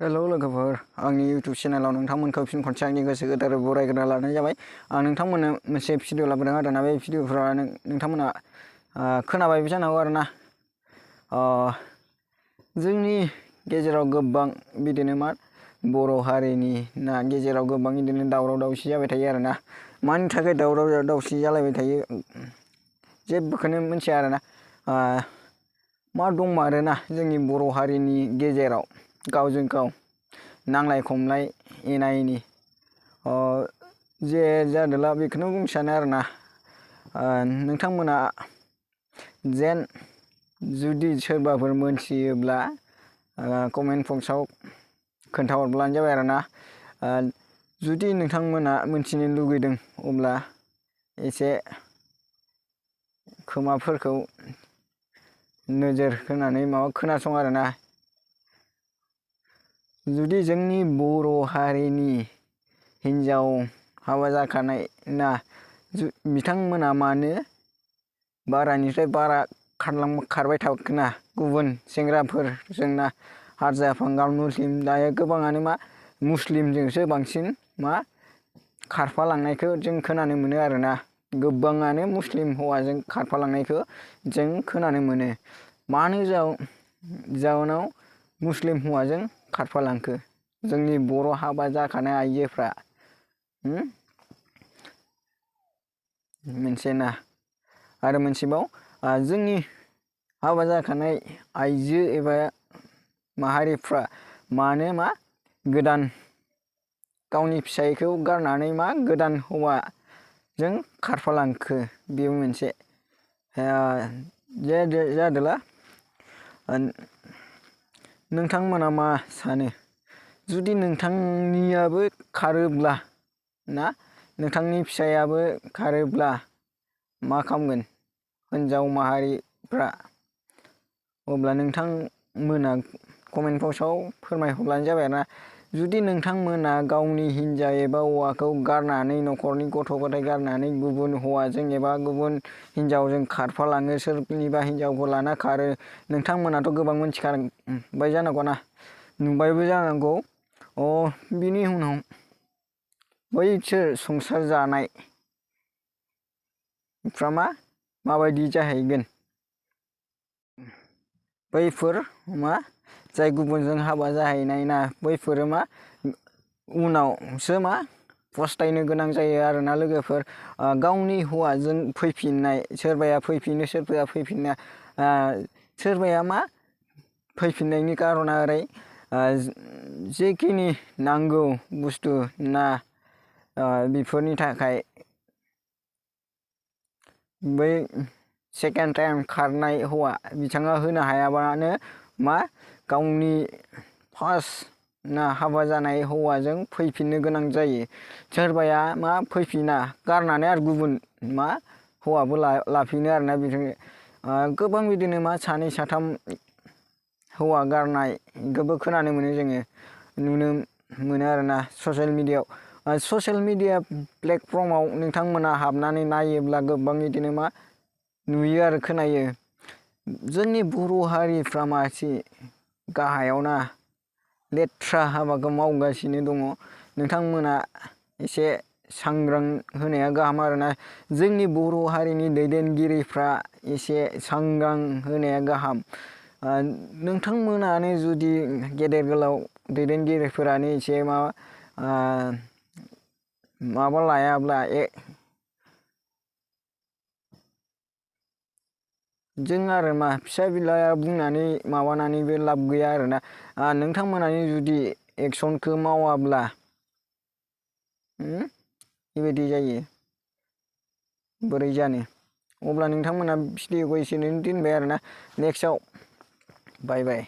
Hello लोगोफोर, आंनि YouTube चेनेलाव नोंथांमोनखौ फिन खनसे आंनि गोसो गोथारै बरायग्रोना लानाय जाबाय। आं नोंथांमोननो मोनसे भिडिअ लाबोदों आरोना। बे भिडिअफ्रा नोंथांमोना खोनाबायबो जानो हागौ आरोना। जोंनि गेजेराव गोबां बिदिनो बर' हारिनि गेजेराव गोबां बिदिनो दावराव दावसि जाबाय थायो आरोना। मानि थाखाय दावराव दावसि जालायबाय थायो जेबोखौनो मिथिया आरोना। मा दंमारोना जोंनि बर' हारिनि गेजेराव गावजों गाव नांलाय खमलाय एना एनि जे जादोला बेखौनो बुंनो सानो आरोना। नोंथांमोना जेन जुदि सोरबाफोर मोनथियोब्ला कमेन्ट बक्सआव खोन्थाहरब्लानो जाबाय आरोना। जुदि नोंथांमोना मोनथिनो लुगैदों अब्ला एसे खोमाफोरखौ नोजोर होनानै खोनासं आरोना। जुदि जोंनि बर' हारिनि हिन्जाव हाबा जाखानाय बिथांमोना मानो बारानिफ्राय बारा खारबाय थागोना गुबुन सेंग्राफोरजोंना हारसा बांगाल मुस्लिम दायो गोबाङानो मुस्लिमजोंसो बांसिन खारफालांनायखौ जों खोनानो मोनो आरोना। गोबाङानो मुस्लिम हौवाजों खारफालांनायखौ जों खोनानो मोनो। मानो जाउनाव मुस्लिम हौवाजों खारफालांखो जोंनि बर' हाबा जाखानाय आइजोफ्रा मोनसे आरो मोनसेबाव जोंनि हाबा जाखानाय आइजो एबा माहारिफ्रा मानो गोदान गावनि फिसायखौ गारनानै गोदान हौवाजों खारफालांखो बेबो मोनसे जादोला। नोंथांमोना मा सानो? जुदि नोंथांनियाबो खारोब्ला नोंथांनि फिसायाबो खारोब्ला मा खालामगोन हिन्जाव माहारिफ्रा? अब्ला नोंथांमोना कमेन्ट बक्सआव फोरमायहरब्लानो जाबाय आरोना। जुदि नोंथांमोना गावनि हिन्जाव एबा हौवाखौ गारनानै न'खरनि गथ' गथाय गारनानै गुबुन हौवाजों एबा गुबुन हिन्जावजों खारफालाङो, सोरनिबा हिन्जावखौ लाना खारो, नोंथांमोनाथ' गोबां मिथिखाबाय जानांगौना, नुबायबो जानांगौ। बिनि उनाव बैसोर संसार जानायफ्रा माबायदि जाहैगोन? बैफोर जाय गुबुनजों हाबा जाहैनाय बैफोरो उनावसो फस्थायनो गोनां जायो आरोना लोगोफोर। गावनि हौवाजों फैफिननाय, सोरबाया फैफिनो सोरबाया फैफिना, सोरबाया फैफिननायनि कारना ओरै जेखिनि नांगौ बुस्थु बेफोरनि थाखाय बै सेकेन्ड टाइम खारनाय हौवा बिथाङा होनो हायाबानो गावनि फार्स्ट हाबा जानाय हौवाजों फैफिननो गोनां जायो। सोरबाया फैफिना, गारनानै आरो गुबुन हौवाबो लाफिनो आरोना। बिदिनो गोबां बिदिनो सानै साथाम हौवा गारनायखौबो खोनानो मोनो, जोङो नुनो मोनो आरोना ससियेल मिडियायाव। ससियेल मिडिया प्लेटफर्माव नोंथांमोना हाबनानै नायोब्ला गोबां बिदिनो नुयो आरो खोनायो। जोंनि बर' हारिफ्रा गाहायाव लेथ्रा हाबाखौ मावगासिनो दङ। नोंथांमोना एसे सांग्रां होनाया गाहाम आरोना। जोंनि बर' हारिनि दैदेनगिरिफ्रा एसे सांग्रां होनाया गाहाम। नोंथांमोनानो जुदि गेदेर गोलाव दैदेनगिरिफोरानो एसे माबा लायाब्ला जों आरो फिसा बिलाया बुंनानै माबानानैबो लाब गैया आरोना। नोंथांमोनानो जुदि एक्सनखौ मावाब्ला बेबायदि जायो, बोरै जानो? अब्ला नोंथांमोना भिडिअखौ एसेनो दोनबाय आरोना। नेक्स्टआव बाय बाय।